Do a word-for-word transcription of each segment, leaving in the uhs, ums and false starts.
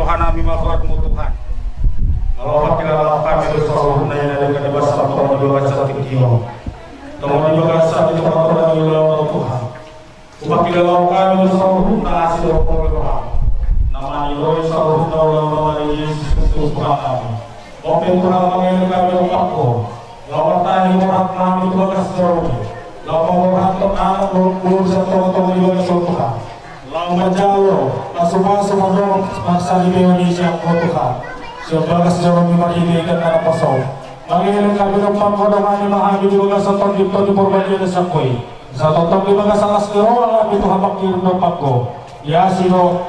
Roha nami ma goarmu Tuhan. Molo pangkilalaon hami do saluhutna i na denggan di bagasan tonga ni bagasan tingki on. Tonga ni bagasan di tonga-tonga ni ulaon on Tuhan. Hupangkilalaon hami do saluhutna asi dohot holong ni roham. Na maniroi saluhutna ulaon on di Jesus Kristus Tuhan nami. Ope Tuhan, mangelek hami do pangko. Laho martahi roham nami tu bagas joro i. Laho mamboan anak dohot boru sian tonga-tonga ni bagas on Tuhan. Laho manjalo pasu-pasu mandok marsalipeon i sian Ho Tuhan. Sian bagas joro i marhite ikan anak pasu. Mangelek hami do pangko, dongani ma hami di bagasan Tondi-tondi Porbadia na sian Ho i. Sai tongtong di bagasan las ni roha hami Tuhan mangkirim do pangko. Iasi do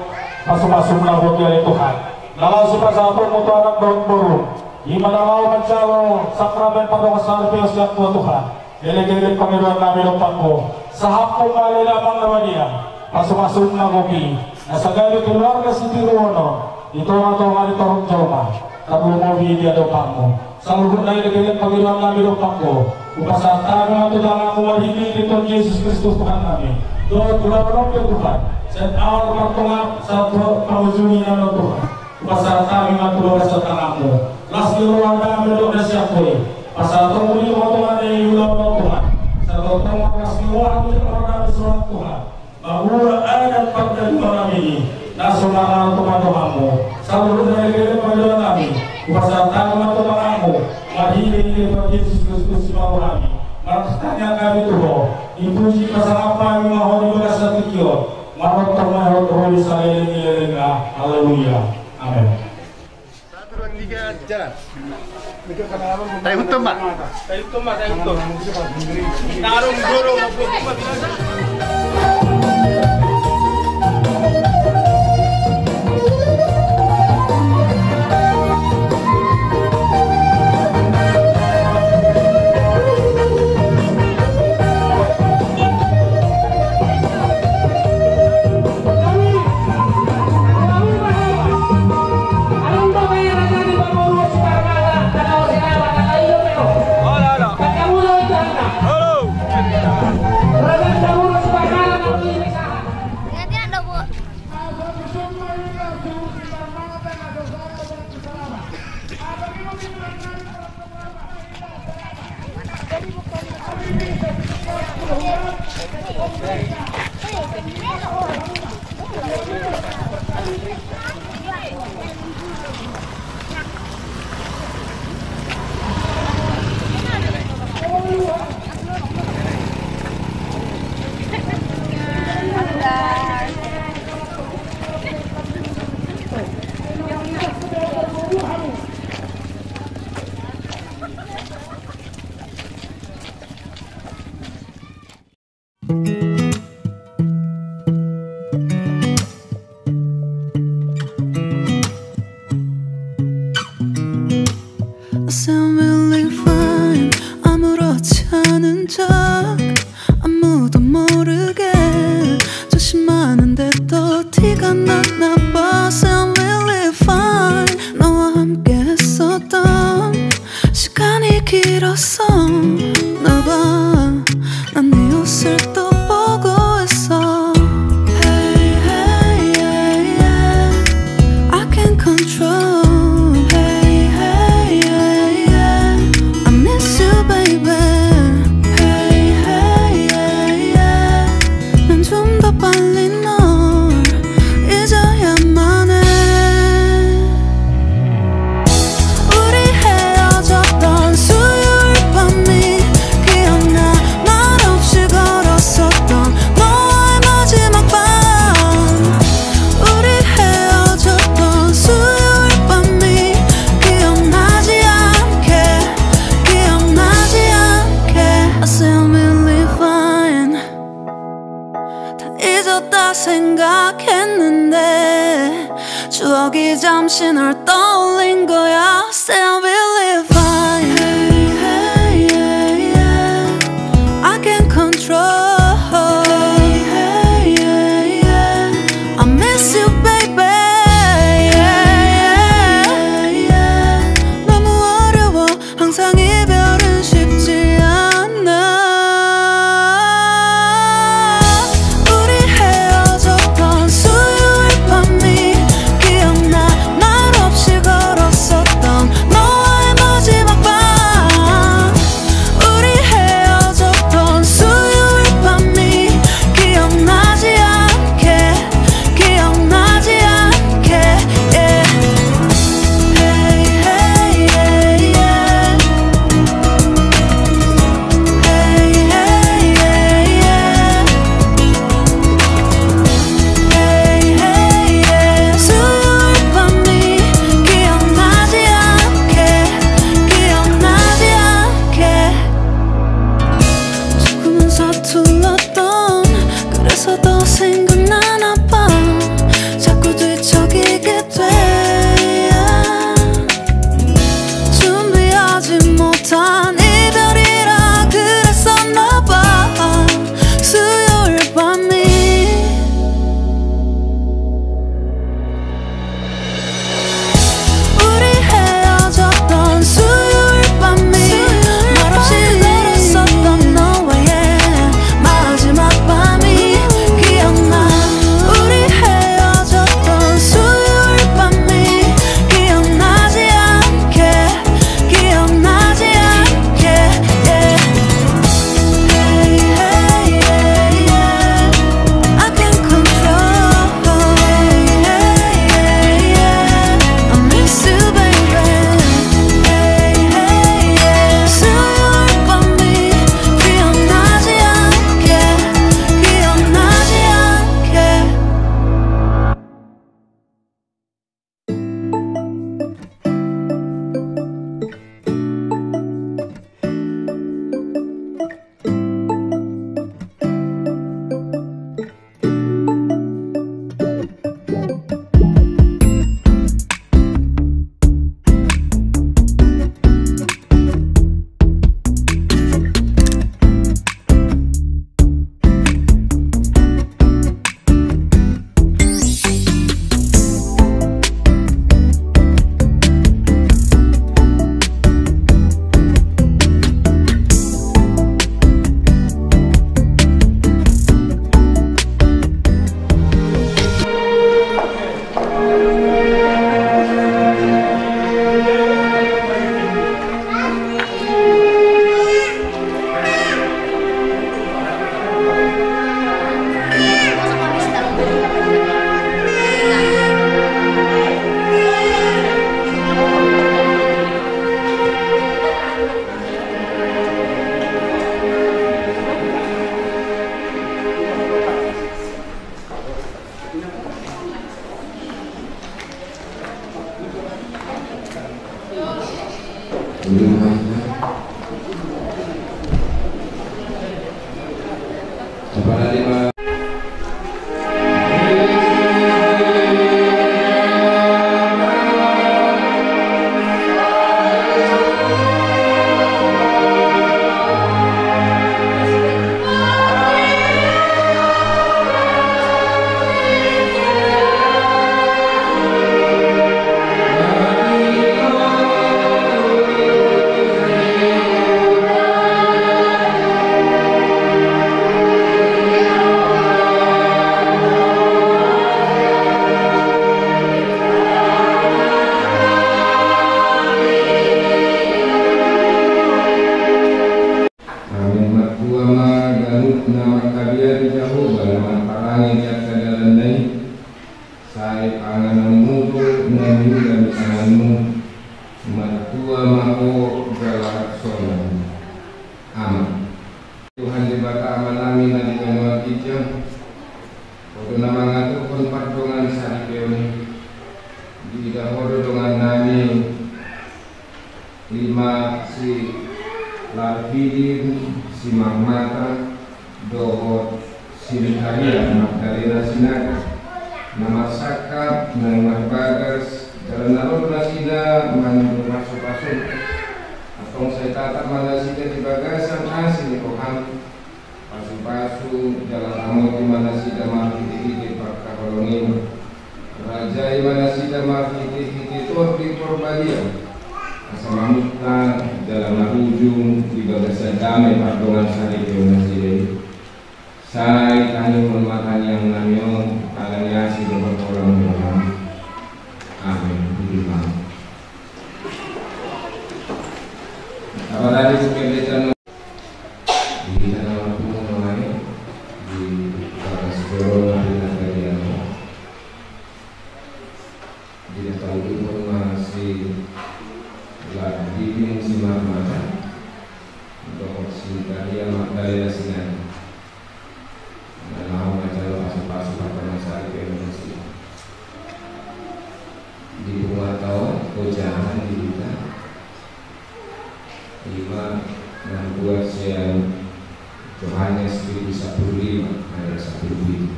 pasu-pasum na hot i ale Tuhan. Na laho sipasahatonmu tu anak dohot boru. I ma na laho manjalo sakramen pardongansaripeon sian Ho Tuhan. Elek-elek pangidoan nami do pangko. Sahaphon ma ale Damang na badia, pasu-pasum na gok i, na saganup keluarga sitiruon on di tonga-tonga ni torop jolma. Tarlumobi di adopanmu. Saluhutna elek-elek pangidoan nami do pangko. Hupasahat hami ma tu tanganmu marhite di Tuhan Jesus Kristus Tuhan nami. Dohot ulaon on pe Tuhan, sian awal martonga sahat tu pangujungi na on Tuhan. Hupasahat hami ma tu bagasan tanganmu. Las ni roha nami mandok na sian Ho i. Pasahatonmu di tonga-tonga ni ulaon on Tuhan. Sai tongtong marlas ni roha hami tu roha nami soal Tuhan. Mangula adat pardalanan nami i na so maralo tu pandohanmu. Saluhutna elek-elek pangidoan nami, hupasahat hami ma tu tanganmu. Marhite-hite Tuhan Jesus Kristus Tuhan nami. Martangiang hami tu Ho. Dipuji pasangap hami ma Ho di bagasan tingki on. Martongtong ma Ho tu saleleng ni lelengna. Haleluya. Amen. Satu, dua, tiga, jalan. Taihutton ma. Taihutton ma, taihutton. Tarung, dorong, ma, ma, ma. Assembly fine, 아무렇지 않은 척, 아무도 모르게 조심하는데 또 티가 나나 봐. Assembly fine, 너와 함께 했었던 시간이 길었었나 봐. 난 네 옷을 또 보고 있어. Hey, hey, yeah, yeah. I can't control. Hey, hey, yeah, yeah. I miss you, baby. Hey, hey, yeah, yeah. 난 좀 더 빨리 널 잊어야만 해. 우리 헤어졌던 수요일 밤이 기억나. 말없이 걸었었던 너와의 마지막 밤. 우리 헤어졌던 수요일 밤이 기억나지 않게, 기억나지 않게. Assembly fine. 다 잊었다 생각했는데 추억이 잠시 널 떠올린 거야. Still believe I, hey, hey, yeah, yeah. I can't control. Hey, hey, yeah, yeah. I miss you, baby. Yeah, yeah, yeah. 너무 어려워. 항상 이별은 쉽지 않아. 우리 헤어졌던 수요일 밤이 기억나. Apalagi ma- Amin. Martua ma ganup na mangkabiari Jahowa na marparange di angka dalanna i. Sai panganonmu do na niula ni tanganmu. Martua ma ho jala sonang. Amin. Tuhan Debata Amanami na di banua ginjang, Ho do na mangaturhon pardongan saripeon i. Diida Ho do dongannami, i ma si Larpidin, si Marmata, dohot si Maria Magdalena Sinaga, na marsangkap, na marbagas, jala na ro do nasida manjou pasupasu. Antong sai tatap ma nasida di bagasan asi ni roham. Pasupasu jala ramoti ma nasida marhitehite pangkaholongim. Rajai ma nasida marhitehite Tondi Porbadia, asa mamutar jala marujung di bagasan dame pardongan saripeon nasida i. Sai tangihon ma tangiangnami on ala ni asi dohot holong ni roham. Amin. Di ma. Apa tadi mungkin di hita na marpungu nuaeng di bagas joro na pinarbadia on. Di na taujungkon ma si Larpidin, si Marmata, dohot si Maria Magdalena Sinaga. Na laho manjalo pasupasu pardongan saripeon nasida. Di punguanta on, ojahan di hita. I ma na hubuat sian Johannes bindu sampulu lima ayat sampulu pitu.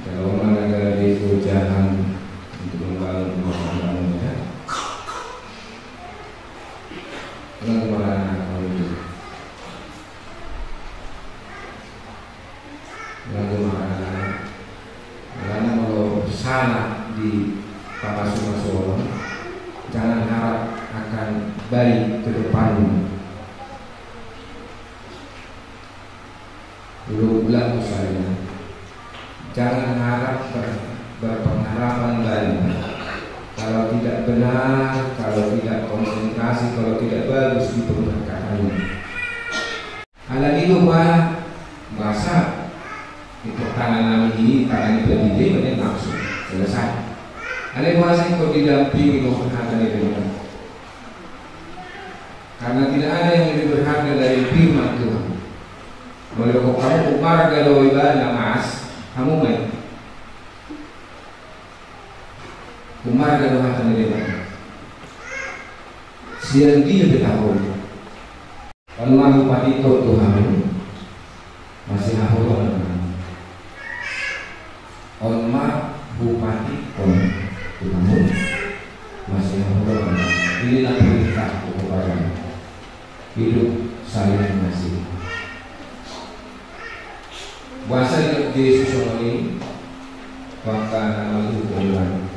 Jala on ma na gabe ojahan untuk membangun rumah tanggamu, ya. Nang marana kamu itu. Lalu maka, karena kalau salah di pamasu-masu orang, jangan harap akan baik ke depannya. Ulang-ulang saya, jangan harap ber-, berpengharapan banyak kalau tidak benar, kalau tidak konsentrasi, kalau tidak bagus di pemberkatannya. Ala ni do ba, boasa, di pertanyaan nami ini, tangan itu di dia, dia langsung selesai. Alai boasa ingkon didampingi do hata ni Debata. Karena tidak ada yang lebih berharga dari firman Tuhan. Molo didok hamu, umarga do ibana, mas, hamu ma i. Umarga do hata ni Debata. Sian dia pe taho. On ma hupatikkon tu hamu, masihaholongan ma. On ma hupatikkon tu hamu, masihaholongan ma. Inilah perintahku kepadamu, hidup saling mengasihi. Boasa didok Jesus songon i, tu angka na mangihut hami?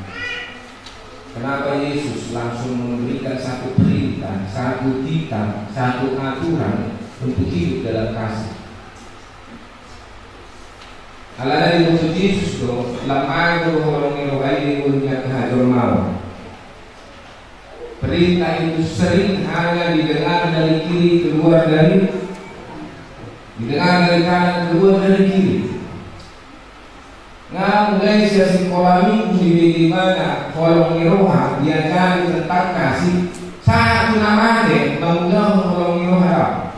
Kenapa Yesus langsung memberikan satu perintah, satu titah, satu aturan untuk hidup dalam kasih? Alana diboto Jesus do, lam aha do holong ni roha i diboto ni angka hajolmaon. Perintah itu sering hanya didengar dari kiri keluar dari, didengar dari kanan keluar dari kiri. Nga mulai sian sikola minggu di bagaimana holong ni roha diajari tentang kasih, sahat tu na mate mangulahon holong ni roha.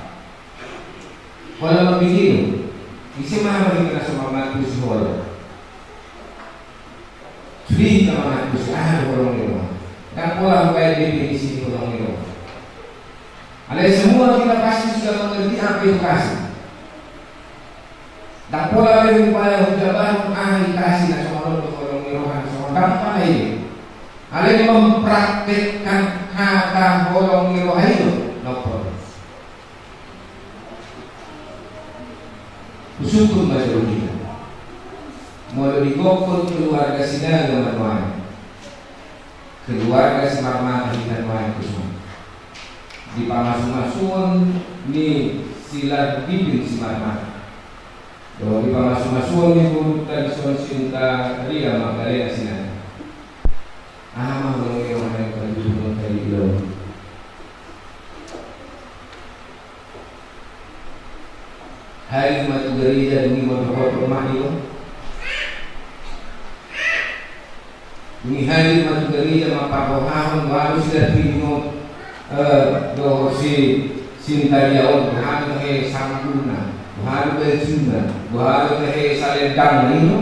Holong bini do. Ise ma hami na so mangantusi holong. Sude hita mangantusi aha do holong ni roha. Ndang pola hubaen definisi ni holong ni roha. Jadi semua kita pasti sudah mengerti apa itu kasih. Ndang pola be hupajaha hujabahon aha i kasih na songon on dohot holong ni roha na songon on, ndang pola i. Alai mempraktekkan hata holong ni roha i do na porlu. Husungkun ma jolo hita. Molo digokhon keluarga Sinaga ma nuaeng, keluarga Simarmata hita nuaeng, husungkun. Di pamasumasuon ni si Lardipin Simarmata dohot di pamasumasuon ni boruta dison Sinta Ria Magdalena Sinaga. Aha ma holong ni roha na patuduhon tadi i? Hadir ma tu gareja, dung i ma dohot ma i do. Dung i hadir ma tu gareja mamparrohahon, boha do si Lardipin on, eh, dohot si Sinta Ria on, boha do tahe sanggulna, boha do bajuna, boha do tahe salendangna, i do.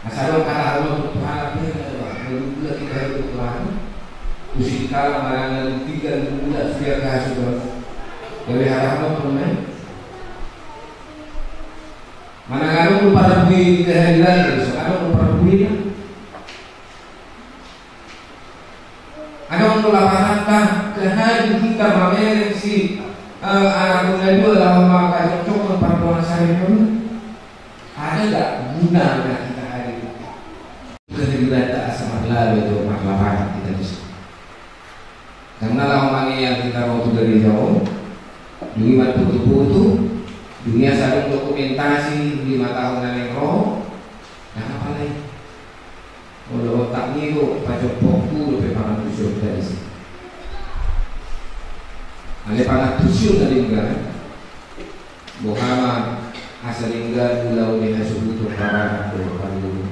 Asa adong hata holong tu halak, ia na doa, molo mula hita hadir tu Tuhan, tu sitikalang manang na tinggal mula sudah kahasupan. Gabe hata holong tu ma i. Manang adong do parbuena di kehadiran, adong do parbuena. Adong do lapatanna, hadir hita mamereng si, eh, anak na dua laho mangkajongjongkon pardongansaripeon. Ada nggak gunana hita hadir? Kehadiranta asa marlabe do marlapatan hita disi. Karena laho mangeang hita ro tu gareja on, dung i marfoto-foto, dung i asa adong dokumentasi lima tahun na naeng ro, ndang apala i. Molo otak ni do pajompokku dope pangantusion tadi si. Alai pangantusion na denggan, boha ma asa denggan ulaon ni hasuhuton, paranak dohot parngoluon.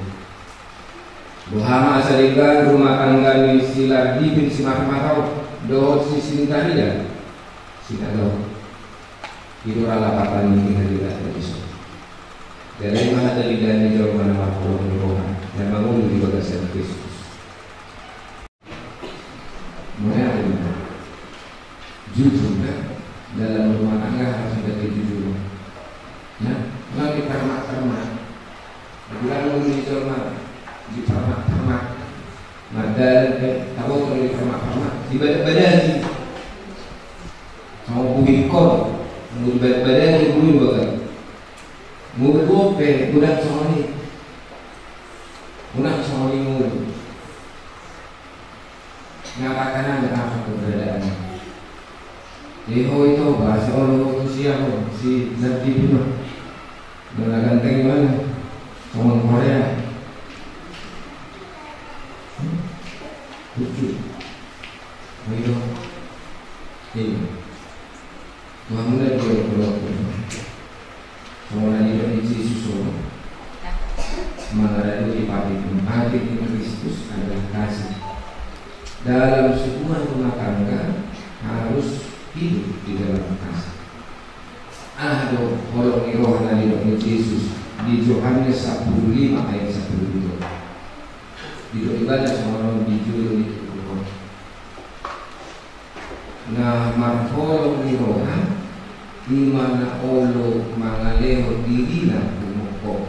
Boha ma asa denggan rumah tangga ni si Lardipin Simarmata on dohot si Sinta Ria Sinaga on. I do ra lapatan ni hita di atas episode. Jadi, ma hata denggan ni jolma na marholong ni roha na mangolu di bagasan Kristus. Mulai dari mana? Jujur, kan? Dalam rumah tangga harus ada kejujuran. Ya, kalau kita mak-, mak-, Bilang muli jolma, diparmak-parmak. Mardalan pe, taboto diparmak-parmak, dibadak-badaki. Songon buhingkon, muli dibadak-badaki buhing baga. Muli bope, unang songon i. Unang songon i muli. Nyatakan aja apa keberadaannya. Eh, ho ito, bahasa olo ho tu sia ho, si Lardipin on. Dona ganteng i mana? Songon Korea. Hmm? Lucu. Ho ito. Iya. Tuhan mulai berdoa. Songon na nidok ni Jesus on, mangaradoti patik, patik ni Kristus adalah kasih. Dalam sebuah rumah tangga harus hidup di dalam kasih. Aha do holong ni roha na nidok ni Jesus di Johannes sampulu lima ayat sampulu pitu? Didok ibana songon on di jolo ni tutu on. Na marholong ni roha, i ma na olo mangalehon dirina tumongkop,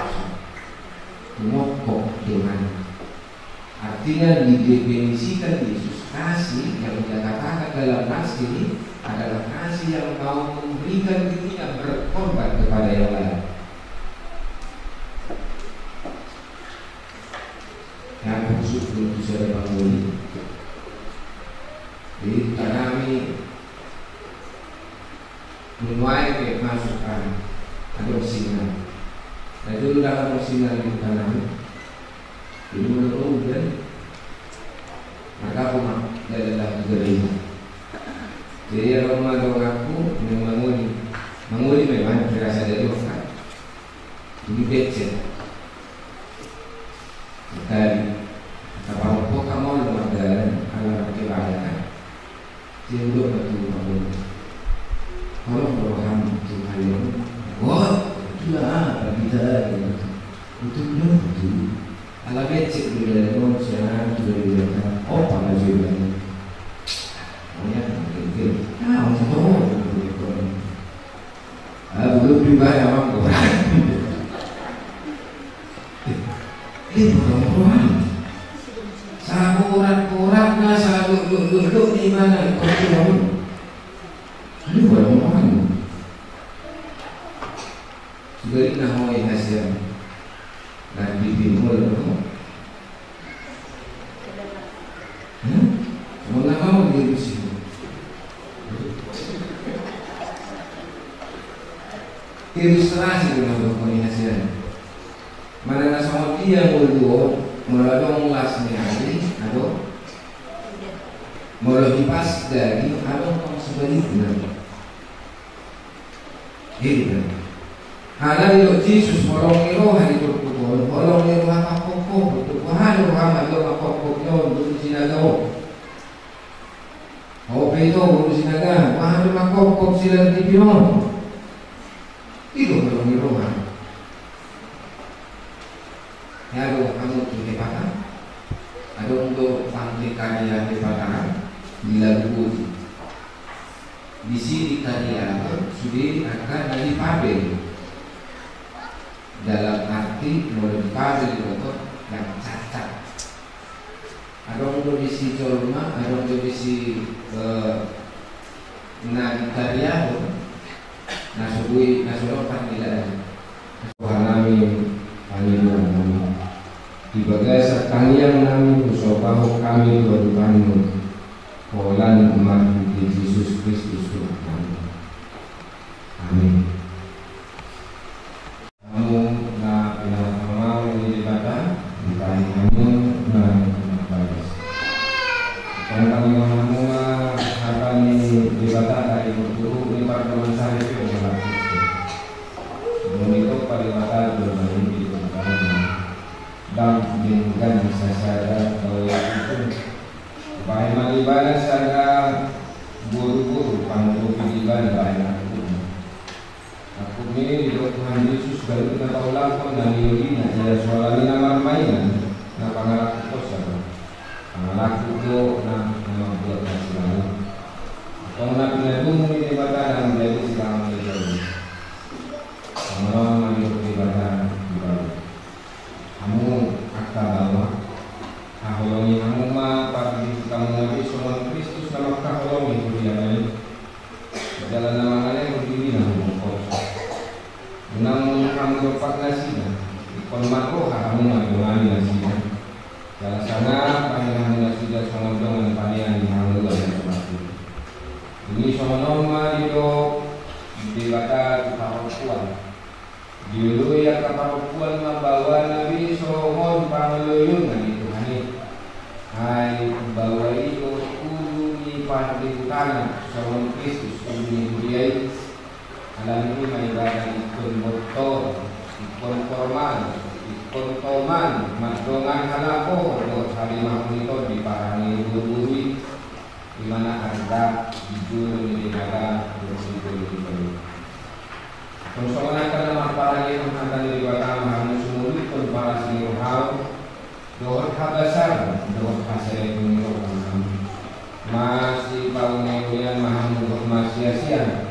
tumongkop Tuhan. Artinya, didefinisikan Yesus, kasih yang Ia katakan dalam nas ini adalah kasih yang mau memberikan dirinya berkorban kepada yang lain. Yang khusus untuk saya bangun. Jadi, tanami menuai ke masukan, adong sinyal. Nah, itu udah adong sinyal di tanami. Jadi, menurut udah. Maka aku mah, dari dalam tiga ribu. Jadi, ya, kalau mau aku, memang mangoli. Mangoli memang, dirasa dari kan. Di becek. Tadi, kata parompuan kamu lu mardalan, ala markebaya kan. Dia udah betul kamu. Kalau mau ham tu ayo, wah, itulah apa kita lagi. Betul, betul. Ala becek di dalam, siapa tu dari dalam, oh, apa juga. Bae amang borat. Dia borat-borat. Saborat-boratna, sadokdok-dokdok ni mana ikon tuan. Dia borat-borat. Sudah ini nahoi hasian. Dan di timur tu. Hmm? Mau nggak mau dia di situ. Ilustrasi dengan komunikasi. Mana na songon dia molo duo, molo adong las ni ari, adong. Molo hipas daging, adong tong sebalikna. Gitu. Alai didok Jesus, holong ni roha di turpuk on, holong ni roha pangkophop, turpuk on, roha ma do pangkophop on, tu sinaga on. Ope ito, tu sinaga, roha do pangkophop sian tipi on. Itu holong ni roha. Ya do, hamu tu Hepata. Adong do pangke karya Hepata, di lagu Boti. Di si di karya sude angka na di Babel. Dalam arti molo di Babel itu yang cacat. Adong do di si jolma, adong do di si, eh, na di karya, na so boi, na so dong panggilaan. Roha nami, pangidoan nami. Di bagasan tangiang nami, husobahon hami tu adopanmu. Holan marhite Jesus Kristus Tuhan nami. Amin. Hamu na pinahangan ni Debata, dipahi hamu na pinahangan. Tangkang hamu ma hata ni Debata dari buku ni pardongan sari pe. Monitor pada mata dua hari di Debata. Dang denggan sasada bawa itu. Bae ma ibana sada boru-boru pangurupi ibana bae ma. Aku ni didok Tuhan Jesus, baru na paulakkon na niolina, ia soalani na marmainan, na pangalaku kosa do. Pangalaku do na, na mambuat na silalu. Tong na pinadumu ni Debata na menjadi silalu ni Debata. Pangalaman ni Debata di bawah. Hamu angka baoa, haholongi hamu ma pardihut hamu na be songon Kristus na mangkaholongi huria na i. Jala na mangalehon dirina huboan. Unang hamu dompak nasida, ingkon marroha hamu mandongani nasida. Jala sanga pahean hamu nasida songon dongan panean ni hangoluan na so martua. Dung i songon on ma didok Debata tu parompuan. Dioloi angka parompuan ma baoa na be songon pangoloionna ni Tuhan i. Ai baoa i do ulu ni pardihutanna songon Kristus ulu ni huria i. Alani i ma ibana ingkon bontor, ingkon porman, ingkon toman, mardongan halaho dohot harimahon i tondi parani boru-boru i. Di mana arga di jolo ni Debata dohot di jolo ni Debata. Tong songon angka na marparangehon hata ni Debata ma hamu sumuluhon palas ni roham, dohot habasaran, dohot hasalelengon ni roham. Masipauneunean ma hamu dohot masiasian.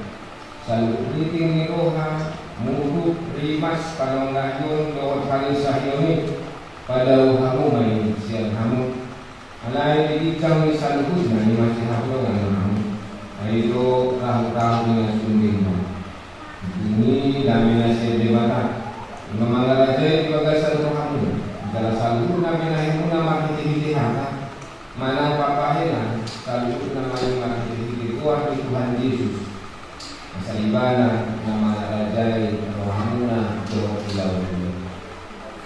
Saluhut riting ni roha, muhut, rimas, panonggahion, dohot halisahion i, padao hamu ma i sian hamu. Alai di ginjang ni saluhutna i masihaholongan ma hamu. Ai do rahut-rahut ni na sunding ma. Dung i dame na sian Debata, na mangarajai di bagasan rohamuna, jala saluhutna binahimuna marhite-hite hata, manang papahenan, saluhutna ma i marhite-hite goar ni Tuhan Jesus. Asa ibana na mangarajai rohamuna dohot ulaonmuna.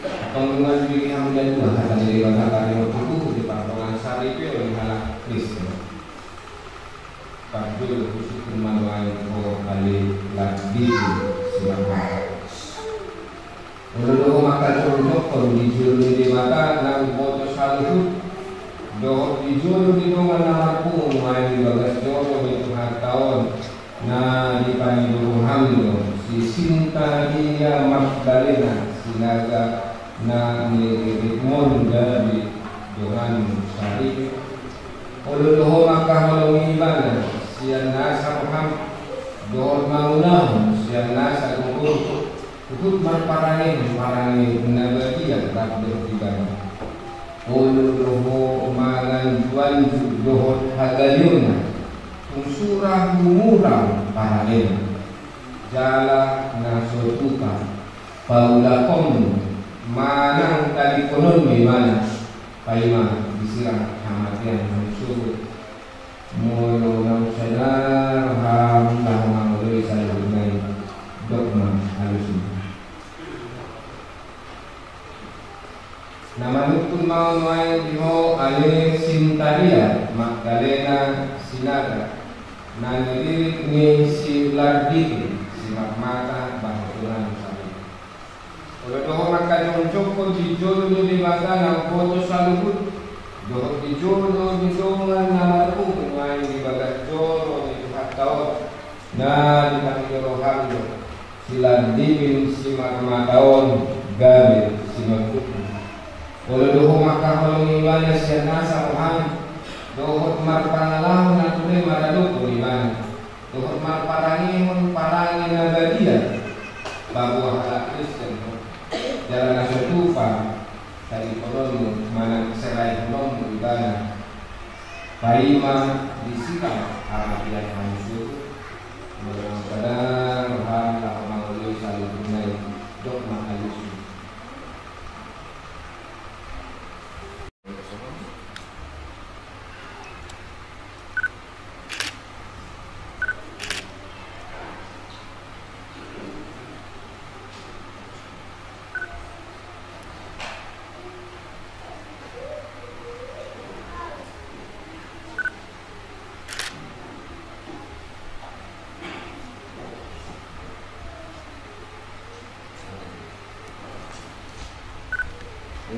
Antong nunga dibege hamu dalan dua hata ni Debata, taringot tutu di pardongan sari pe on ni halak Kristen. Parjolo husungkun ma nuaeng ho ale lak bitu simarmata. Molo do ho mangkajongjongkon di jolo ni Debata na umboto saluhut, dohot di jolo ni dongan na marpungu nuaeng di bagas joro ni Tuhanta on, na dipangido roham do si Sinta Maria Magdalena, sinaga na nililitikmon gabe donganmu sari. Olo do ho mangkaholongi ibana sian nasa roham, dohot mangunahon sian nasa Huhut marparange, parange na badia rap dohot ibana. Olo do ho mangan juanju dohot hagaleonna, tung sura humurang parangena. Jala na so tupa paulakonmu manang tadingkononmu ibana, paima disirang hamatean hamu sogot. Molo naung sada roham laho mangoloi saluhutna i, dok ma alusmu. Na manungkun ma nuaeng di ho ale Sintaria, Magdalena, Sinaga, na nilirik ni si Lardipe, si marmata bahu Tuhan sabi. Olo do ho mangkajongjonghon di jolo ni Debata na umboto saluhut, dohot di jolo ni dongan na marpungu nuaeng di bagas joro ni Tuhanta on, na dipangido roham do si Lardipe si marmata on gabe simangkupmu. Olo do ho mangkaholongi ibana sian nasa roham, dohot marpangalaho na tole maradophon ibana. Dohot marparangehon parange na badia, paboa halak Kristen ho. Jala na so tupa tadingkononmu manang seraihononmu ibana, paima disirang hamatean hamu sogot. Molo naung sada roham laho mangoloi saluhutna i, dok ma alusmu.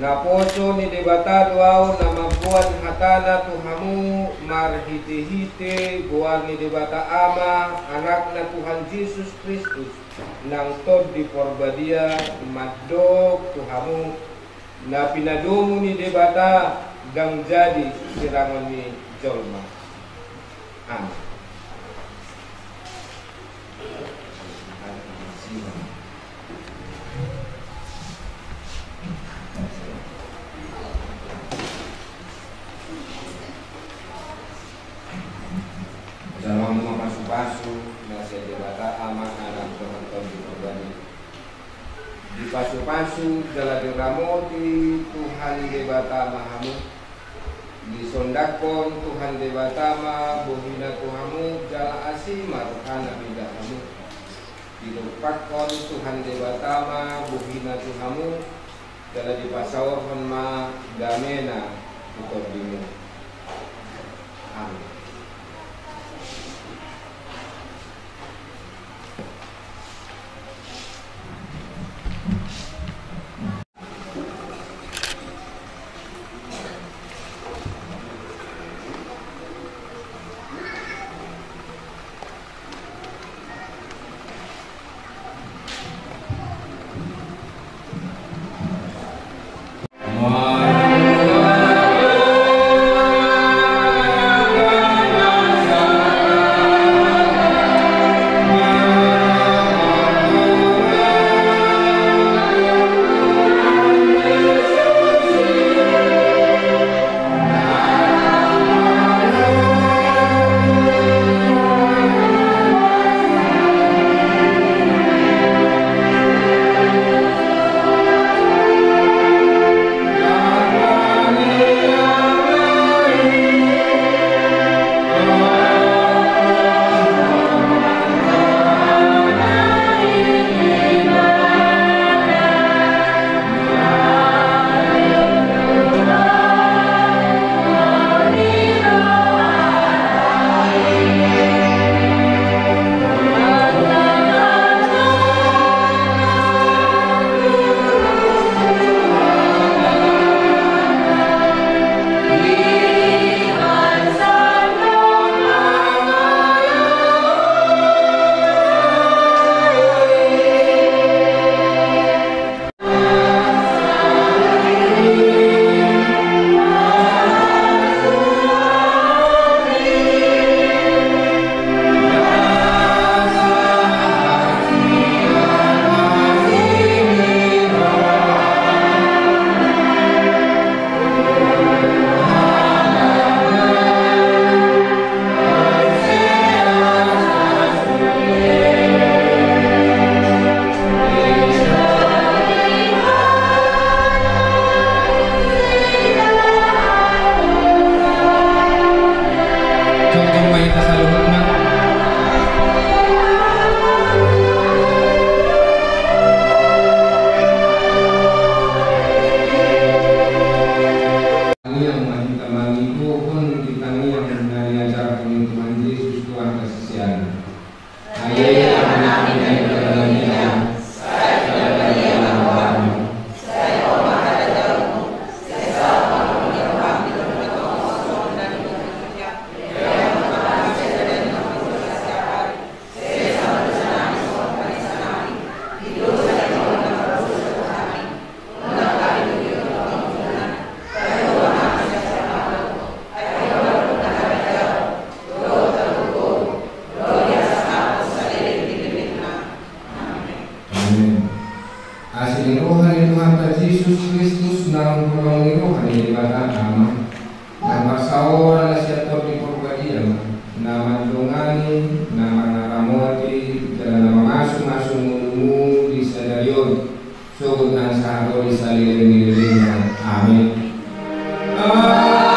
Naposo ni Debata do ahu na mamboan hatana tu hamu marhitehite goar ni Debata Ama, Anakna Tuhan Jesus Kristus, nang Tondi Porbadia, mandok tu hamu, na pinadomu ni Debata ndang jadi sirangon ni jolma. Amen. Jalo hamu ma pasupasu na sian Debata Ama, Anak dohot Tondi Porbadia. Dipasupasu jala diramoti Tuhan Debata ma hamu. Disondangkon Tuhan Debata ma bohina tu hamu jala asi ma rohana mida hamu. Didompakkon Tuhan Debata ma bohina tu hamu jala dipasaorhon ma damena tu tondimu. Amen. Roha ni Debata Ama, na marsaoran na sian Tondi Porbadia ma, na mandongani, na mangaramoti, jala na mamasumasu ngolumu di sadari on, sogot nang sahat ro di saleleng ni lelengna. Amin. Amin.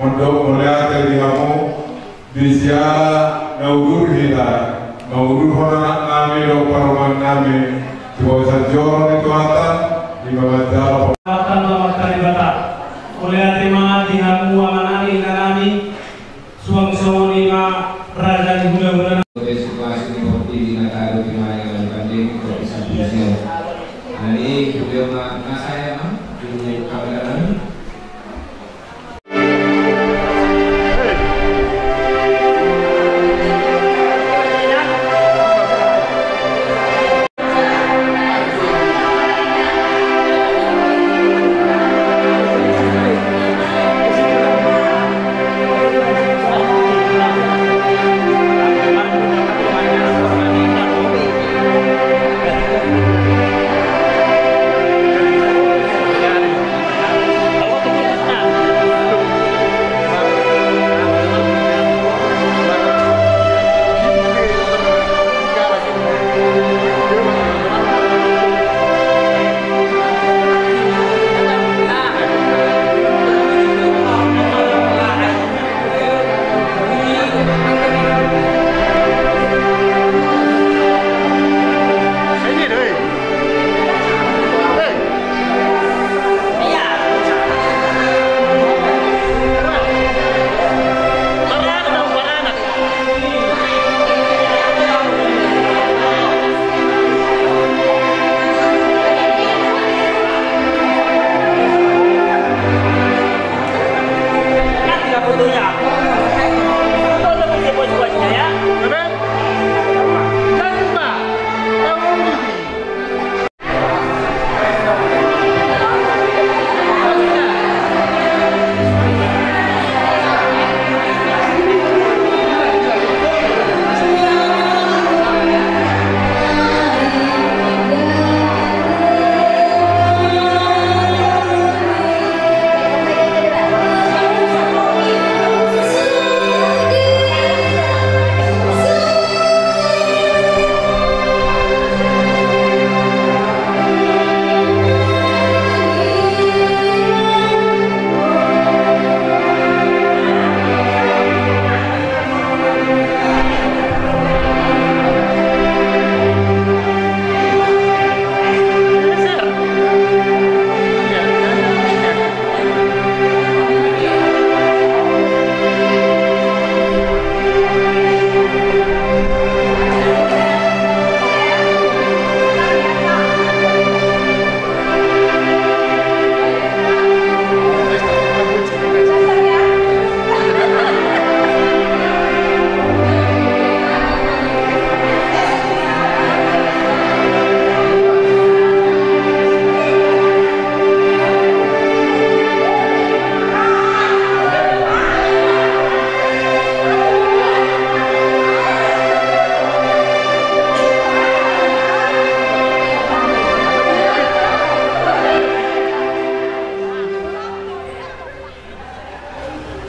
Mondok mauliate di hamu, di siala na udur hita, maudur hona nami do parumaen nami, tu bagasan joro ni Tuhanta, di manganjalo. Amanta ma Debata, mauliate ma di hamu ama nami, ina nami, suang songon i ma raja ni hulahula. Situasi ni portibi na tado di mana dengan pandemi covid sembilan belas. Nah, ini beliau ma-, masa ya, Bang? Ini kamera nami.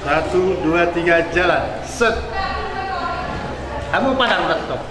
Satu, dua, tiga, jalan. Set. Kamu pada udah stop.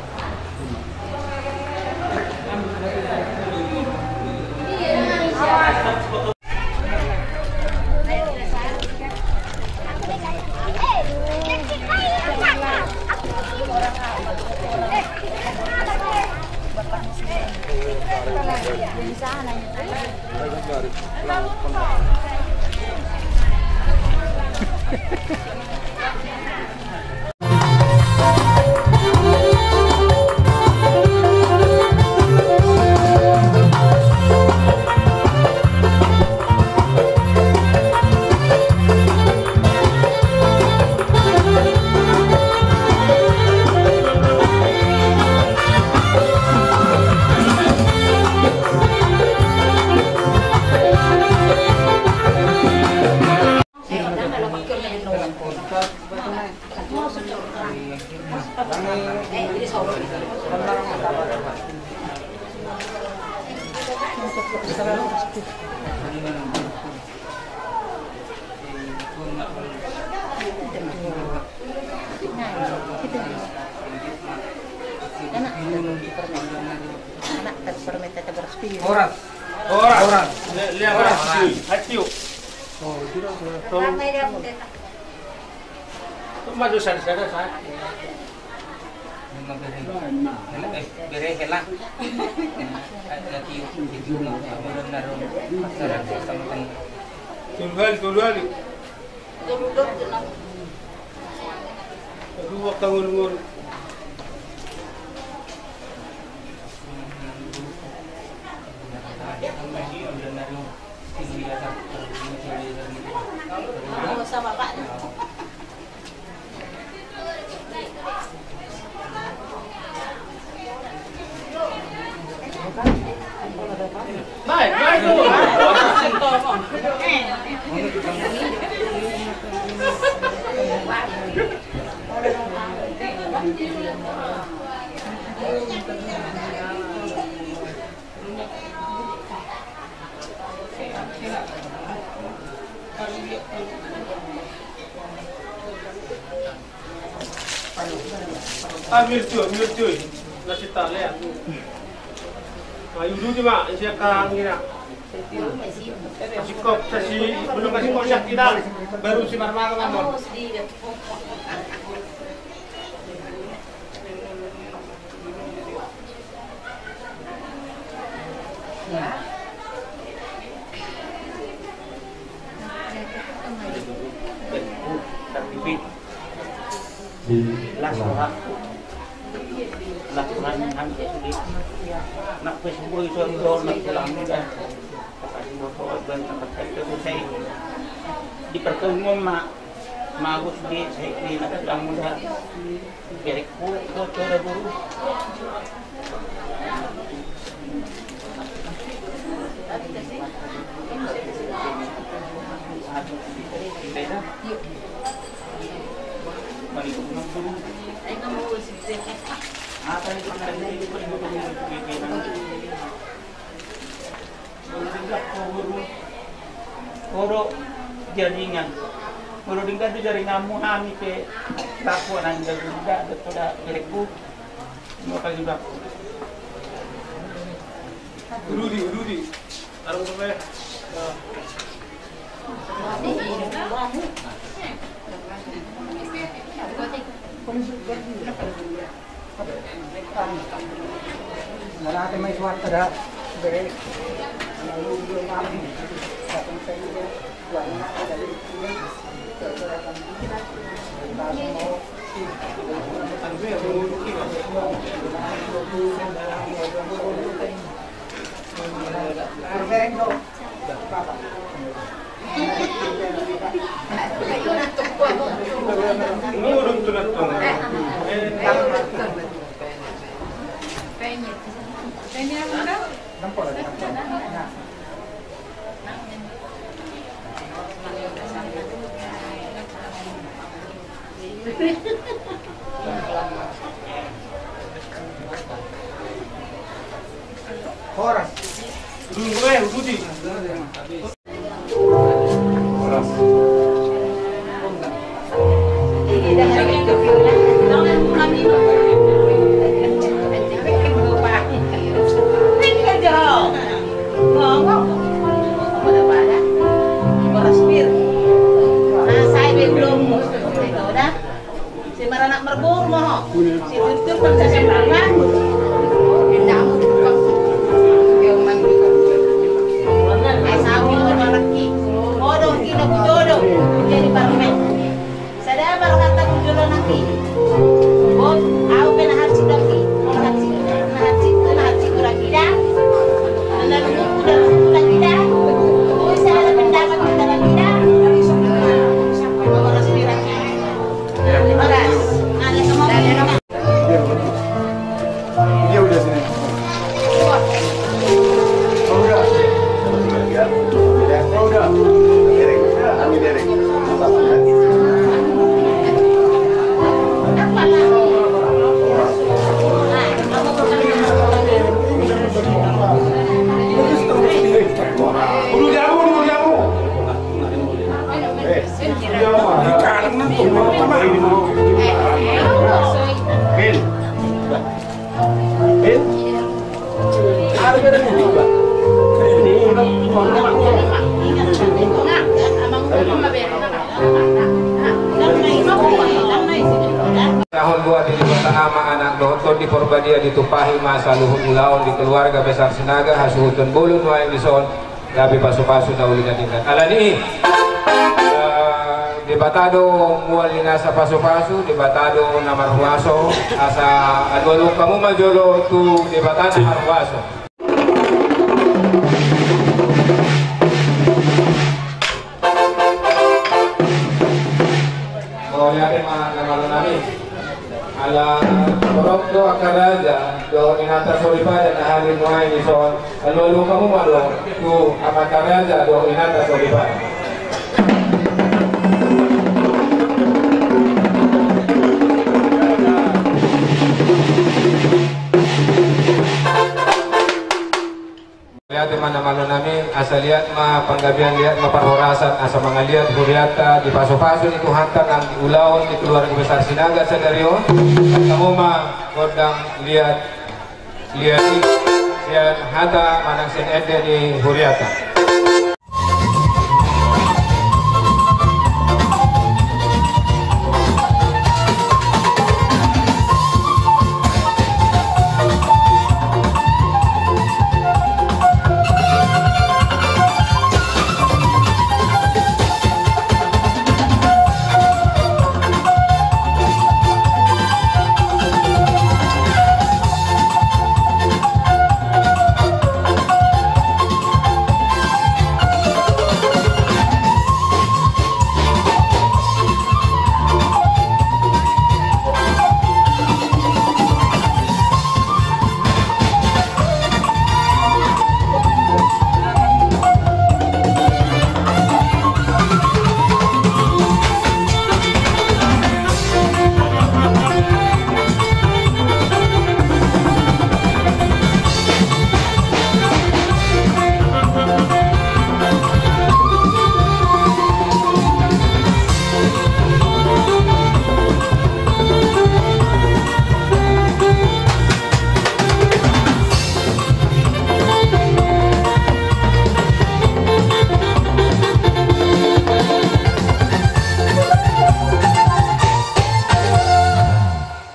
Horas. Horas. Horas. Horas. Atiu. Maju sada-sada sa. Bere hela. Tolu hali, tolu hali. Aduh, waktu ngurung-ngurung. Ah, mircui, mircui. Nasi tale ya. Ayo dulu ma, isi akan ngira. Nasi kop, nasi, belum nasi kop siap kita. Baru si marmara mamon. Las roha. Las roha ni hami sude. Nak pe subuh itu, itu, nak pulang dah. Di pertemuan ma, ma Agus di, di nak pulang dah. Berek ku, ku, ku, ada guru. Olo, jaringan. Olo, denggan do jaringanmu, hami pe. Laku nang jaringan, da, da, da, berekku. Mau kali laku. Rudi, Rudi. Arung apa ya? Horas. Dulu, eh, Budi. Si maranak marboru ma ho. Si turtur kan sa sembarangan. Endamu tukang. Yo mandikan. Ai sabi ho anakki. Ho do ki na ku jodo. Jadi parmen. Sada parkata ku jodo anakki. Bot. Taon dua di Debata Ama, Anak dohot Tondi Porbadia, ditumpahi ma saluhut ulaon di keluarga besar Sinaga, hasuhuton bolon nuaeng dison, gabe pasupasu na uli na denggan. Alani i, eh, Debata do mual ni nasa pasupasu, Debata do na marhuaso, asa alualuhon hamu ma jolo tu Debata na marhuaso. Mauliate ma na malo nami. Ala torop do angka raja dohot inanta soripada na hadir nuaeng dison, alualuhon hamu ma do tu amanta raja dohot inanta soripada. Mauliate ma na malo nami, asa liat ma panggabean, liat ma parhorasan, asa mangaliat hurianta di pasupasu ni Tuhanta nang di ulaon ni keluarga besar Sinaga sadari on. Hamu ma gondang liat, liat i, sian hata manang sian ende ni hurianta.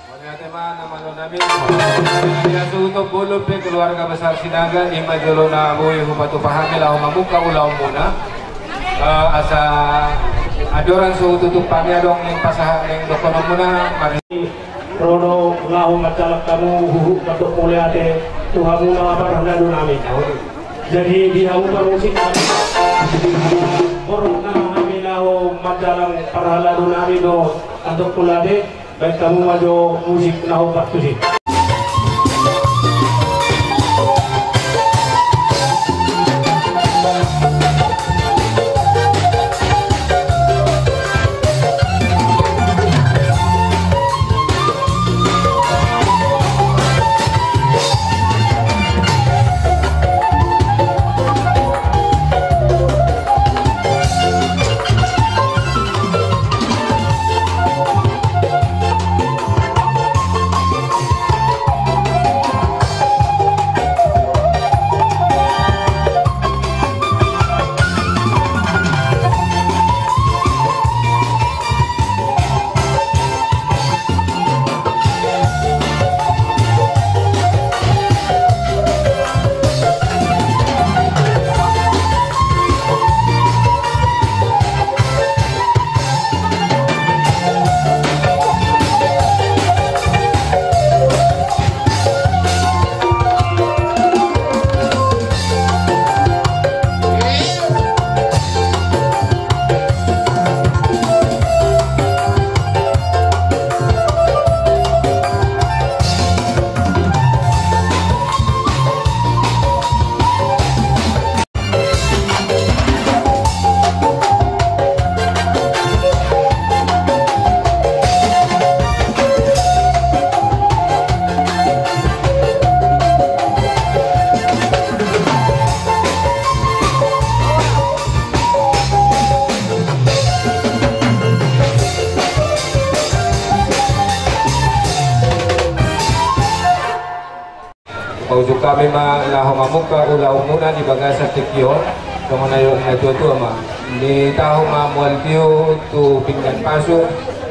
Mauliate ma na malo nami. Ia suhut bolon pe keluarga besar Sinaga, i ma jolo na boi hupatupa hami laho mamungka ulaonmuna. Eh, asa andorang so tutup hami adong naeng pasahat naeng dohononmuna, mari. Ro do laho manjalang hamu huhut mandok mauliate tu hamuna parhalado nami. Jadi di hamu parmusik, borhat nama hami laho manjalang parhalado nami do mandok mauliate. Baen hamu ma jo musik na hombar tusi. Hami ma laho mamungka ulaonmuna di bagasan tingki on, songon na nidok ni natuatua ma. Nitahu ma mual tio tu pinggan pasu,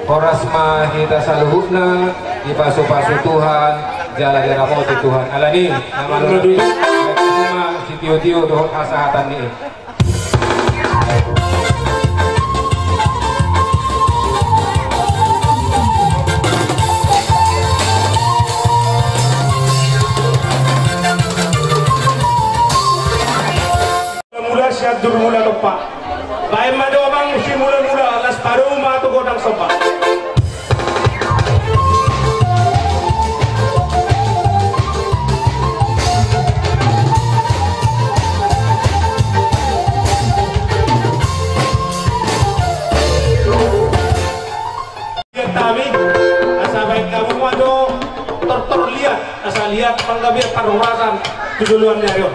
horas ma hita saluhutna dipasupasu Tuhan, jala diramoti Tuhan. Alani, na malo ma sitiotio dohot hasahatan ni i. Mula sian Jurmula Tompa. Baen ma do amang simulamula, las padomu ma tu godang somba. Liat hami, asa baen hamu ma do tortor liat, asa liat panggabean parhorasan tu joloan ni ari on.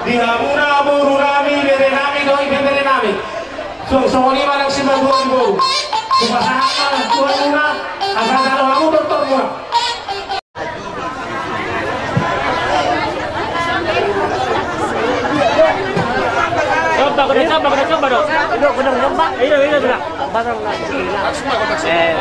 Di hamuna boru nami, bere nami dohot bebere nami. Suang songon i ma nang simatua ni boru. Hupasahat ma tu hamuna, asa jalo hamu tortormuna. Coba, coba, coba, coba dong. Iya, iya, iya. Eh,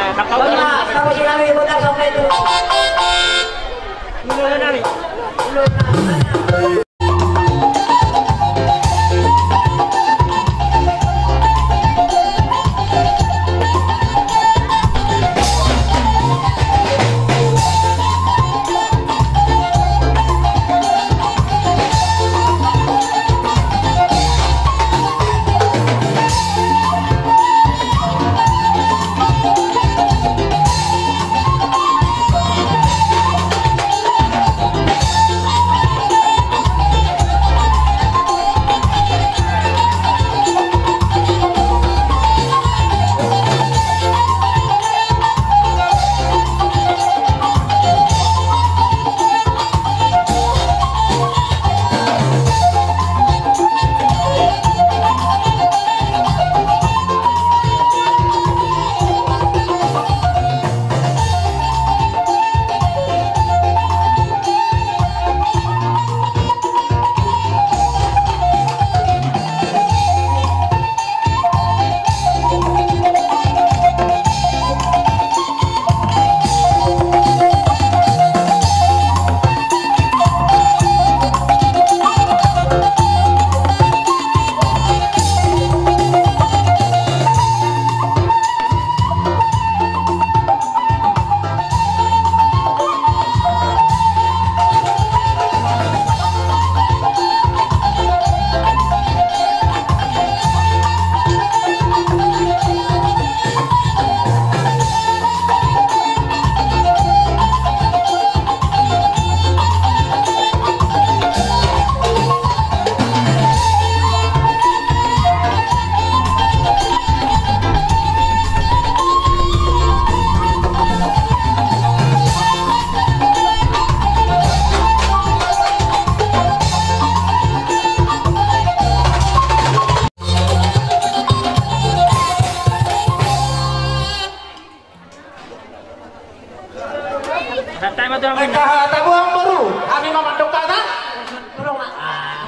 Santai ma tulang. Angka hata, Amangboru, hami ma mandok hata.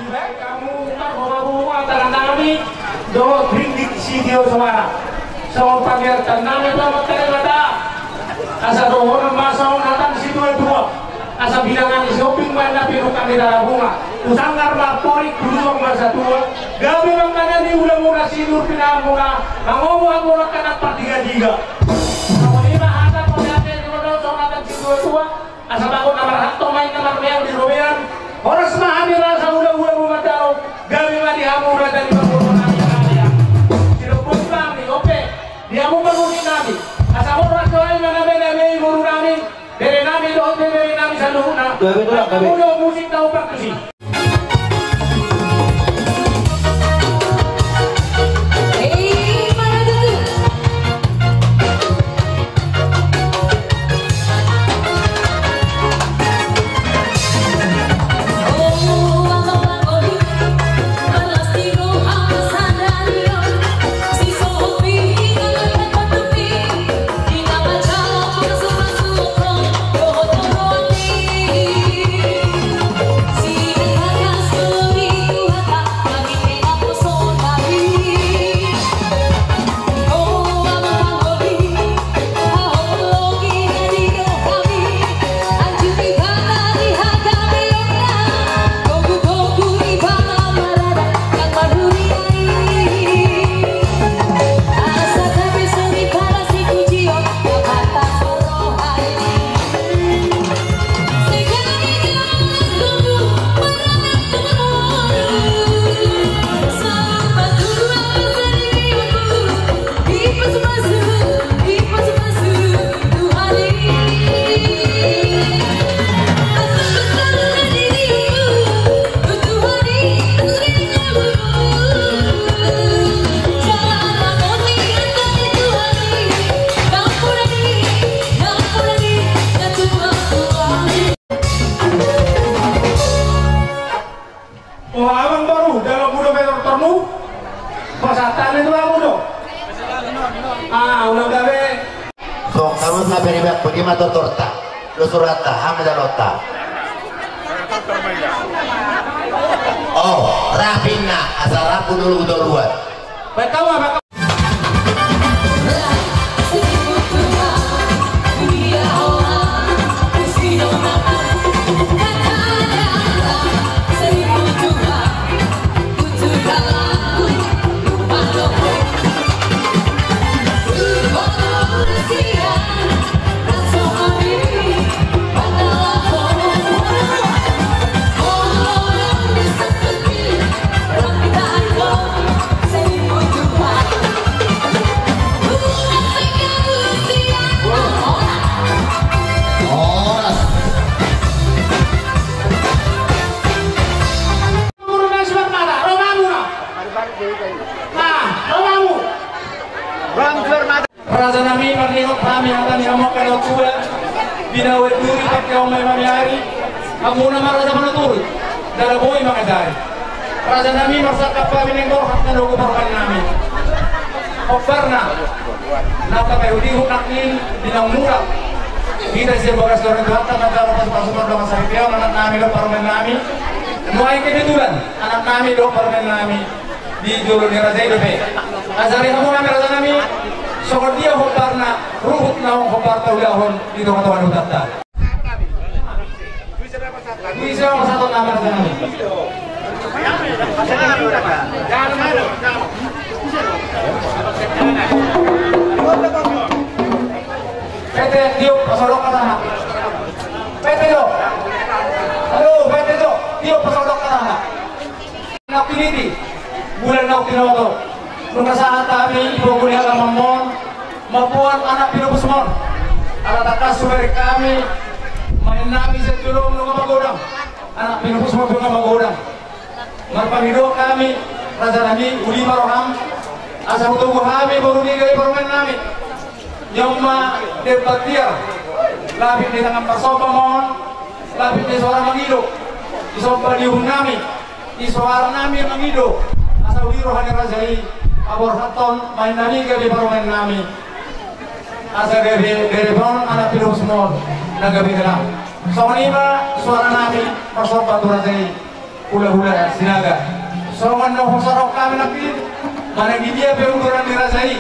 Dibaen hamu tarbona bunga antara nami dohot ringgit sitio soara. Songon pangidoan nami tu Amanta Debata, asa dohonon ma songon hata ni situatua: Asa bilangan ni siombing ma na pinungka ni tarbona, tu sanggar ma amporik, tu lubang ma satua. Gabe ma angka na niulamuna, sinur pinahanmuna, mangomo hamu angka na partigatiga. Songon i ma hata, pode ate, songon hata ni situatua. Asa bagot na marhalto ma inna marmeang di robean. Horas ma hami rasa hulahula, mumandalo. Gabe ma di hamu raja ni parboruon nami. Sidok boti ma hami, ope, di hamu parboruon nami. Asa horas do hami manamei-namei boru nami, bere nami dohot bebere nami saluhutna. Gabe tulang, gabe. Asa molo musik na umpak tusi. O, Amangboru, jalo muna pe tortormu. Pasahat hami tu hamu do. Ah, unang gabe. Songon i ma, bere, bagaimana tortorta? Lo surat ta, hami dalot ta. O, rap ninna, asa rap tu dolu doluan. Baik, kawan, baik. Raja nami, marnidok hami hata ni hamu angka na tua, binahen duri, pangkeon ma i mamiari. Hamuna ma raja panuturi, jala boi mangajari. Raja nami, marsangkap hami naeng borhat na dohot parumaen nami. Hombar na, na tapaihutihut nangkin di naung mulak hita sian bagas ni roha ni Tuhanta, mandok pasupasu ma dohot saripeon anak nami dohot parumaen nami. Nuaeng kebetulan anak nami dohot parumaen nami di jolo ni raja i dope. Ajari hamu nami, raja nami, songon dia hombar na, ruhut naung hombar taulahon di tongatonga ni hutanta. Bisa pasahaton nama, raja nami. Pete, tiop, pasodok hata. Pete, jo. Aduh, Pete, jo. Tiop, pasodok hata. Naung piniti, bulan naung tinoto, nunga sahat hami di pogu ni halaman on, mamboan anak pinopusmon. Ala tangkas hubereng hami, maen nami sian jolom nunga magodang. Anak pinopusmon nunga magodang. Marpangidoan hami, raja nami, uli ma roham, asa hutogu hami boru ni gabe parumaen nami. Ia ma demban tiar, lapit ni tangan parsomba ma on, lapit ni soara mangido, disomba di uhum nami, di soara nami mangido, asa uli roha ni raja i, paborhathon maen nami gabe parumaen nami. Asa gabe, gabe parumaen anak pinopusmon. Na gabe hela. Songon i ma suara nami marsomba tu raja i, hulahula Sinaga. Songon na hupasahat hami nangkin, manang di dia pe uduran ni raja i,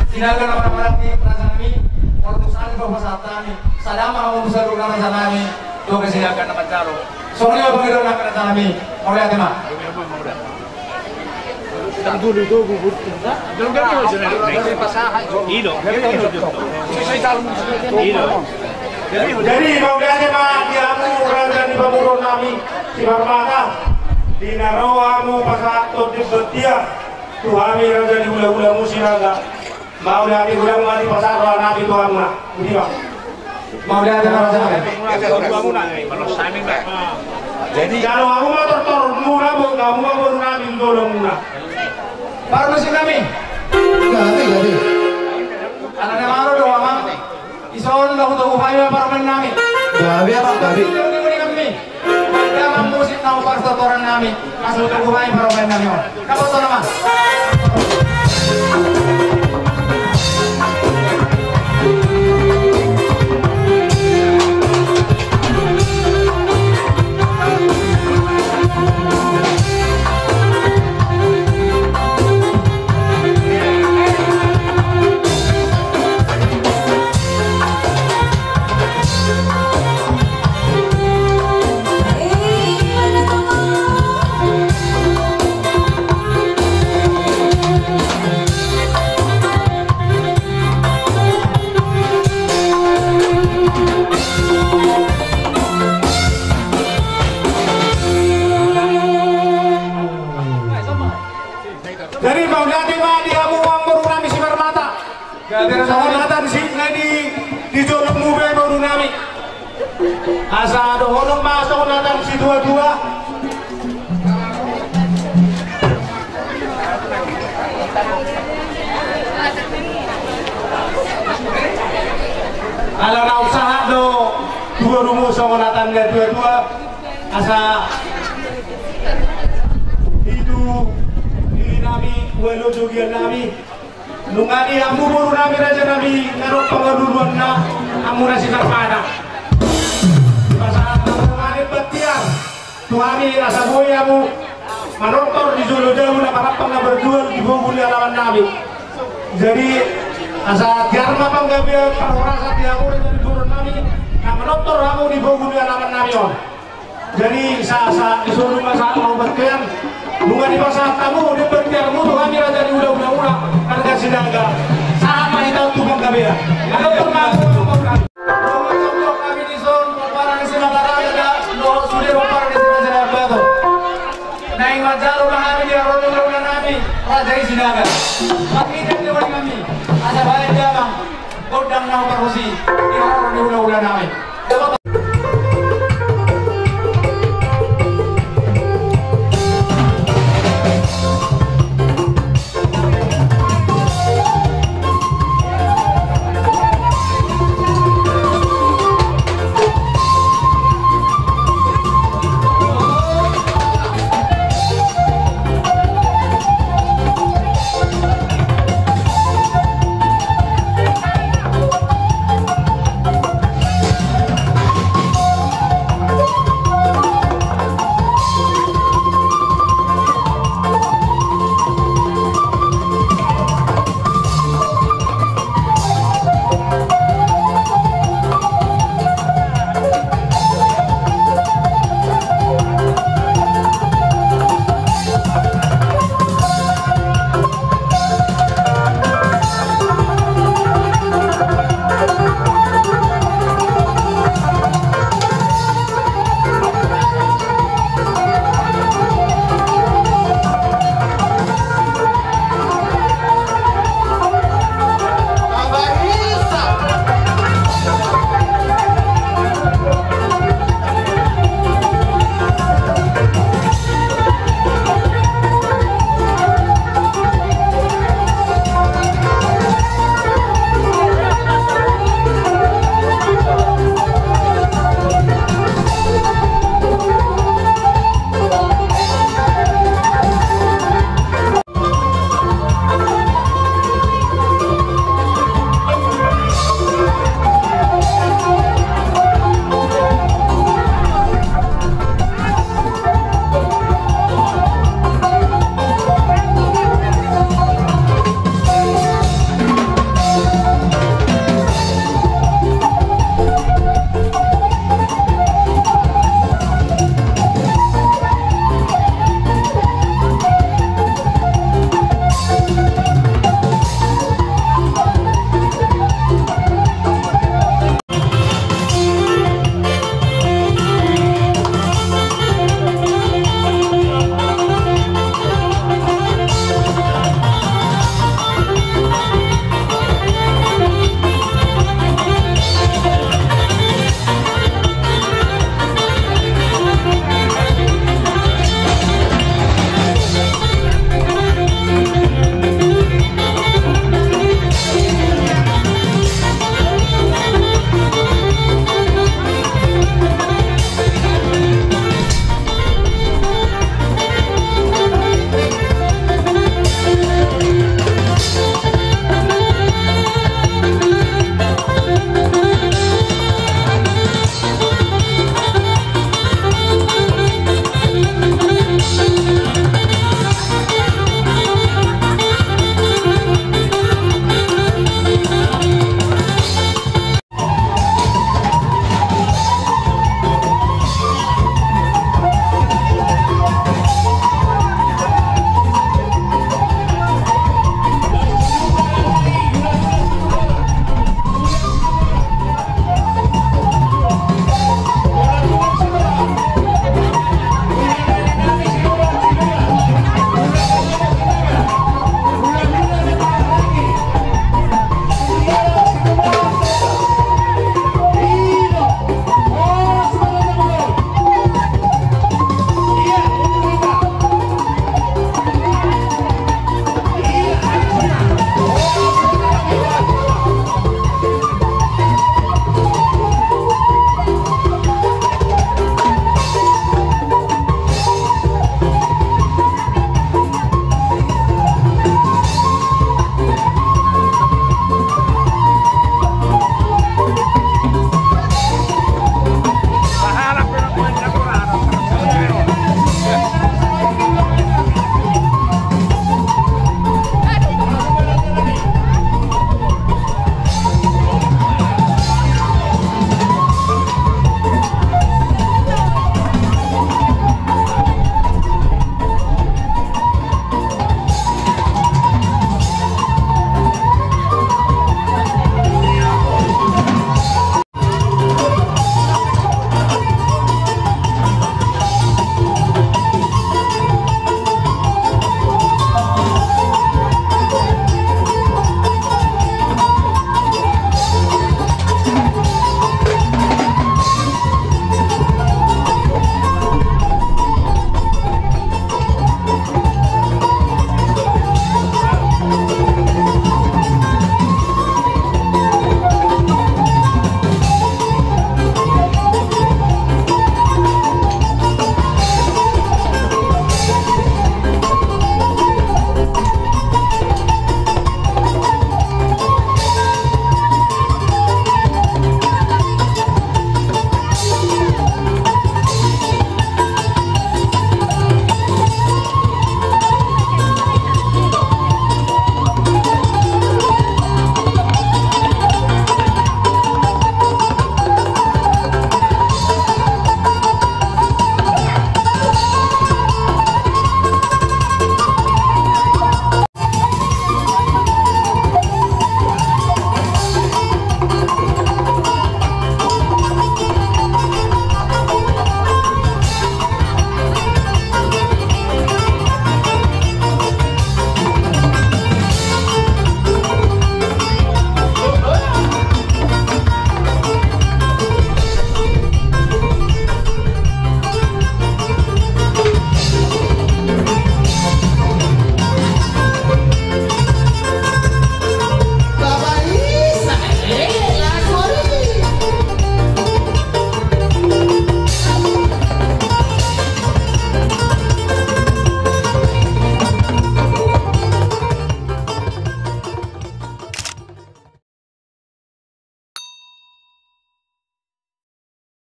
Sinaga na manang di raja nami, molo tung sada pe hupasahat hami, sada ma hamu tu saluhutna raja nami, dohot Sinaga na manjalo. Songon i ma pangidoan nami raja nami, mauliate ma. Jadi mauliate ma di hamu raja ni pamoruon nami Simarmata, di na ro hamu pasahathon di batia tu hami raja ni hulahulamu Sinaga. Mauliate, godang ma di pasahat roha nami tu hamuna. Budi ma. Mauliate ma raja nami. Jadi jalo hamu ma tortormuna, boan hamu ma boru nami tu jolomuna. Parmusik nami. Gabe, gabe. Alana malo do amang. Ison do hutogu hami ma parumaen nami. Gabe amang, gabe. Gabe nami. Damang musik na hupartortoran nami. Asa hutogu hami parumaen nami on. Dapotan ma. Jadi mauliate ma di hamu amang boru nami Simarmata. Songon hata di si, na di, di jolommu be boru nami. Asa dohonon ma songon hata ni situatua. Ala naung sahat do tu borumu songon hata ni situatua. Asa i tu diri nami, ualo jogian nami. Nunga di hamu boru nami raja nami na dok pangaluluanna, hamu na Simarmata. Pasahat hamu ma di batia tu hami asa boi hamu manortor di jolo jabu na marampang na marjual di bogu ni alaman nami. Jadi asa tiar ma panggabean parhorasan di hamu raja ni boru nami na manortor hamu di bogu ni alaman nami on. Jadi sa, sa, i solu ma sa, mau batian. Nunga dipasahat hamu di batianmu tu hami raja ni hulahula, hulahula, marga Sinaga. Sahat ma hita tu panggabean. Adong tu ma, adong tu ma. Kami dison pomparan ni si Mataraja, dohot sude pomparan ni si Raja Ambato. Naeng manjalo ma hami di haroro ni hulahula nami, raja i Sinaga. Pangidap ni wali nami, asa baen damang gondang na huparhus i di haroro ni hulahula nami.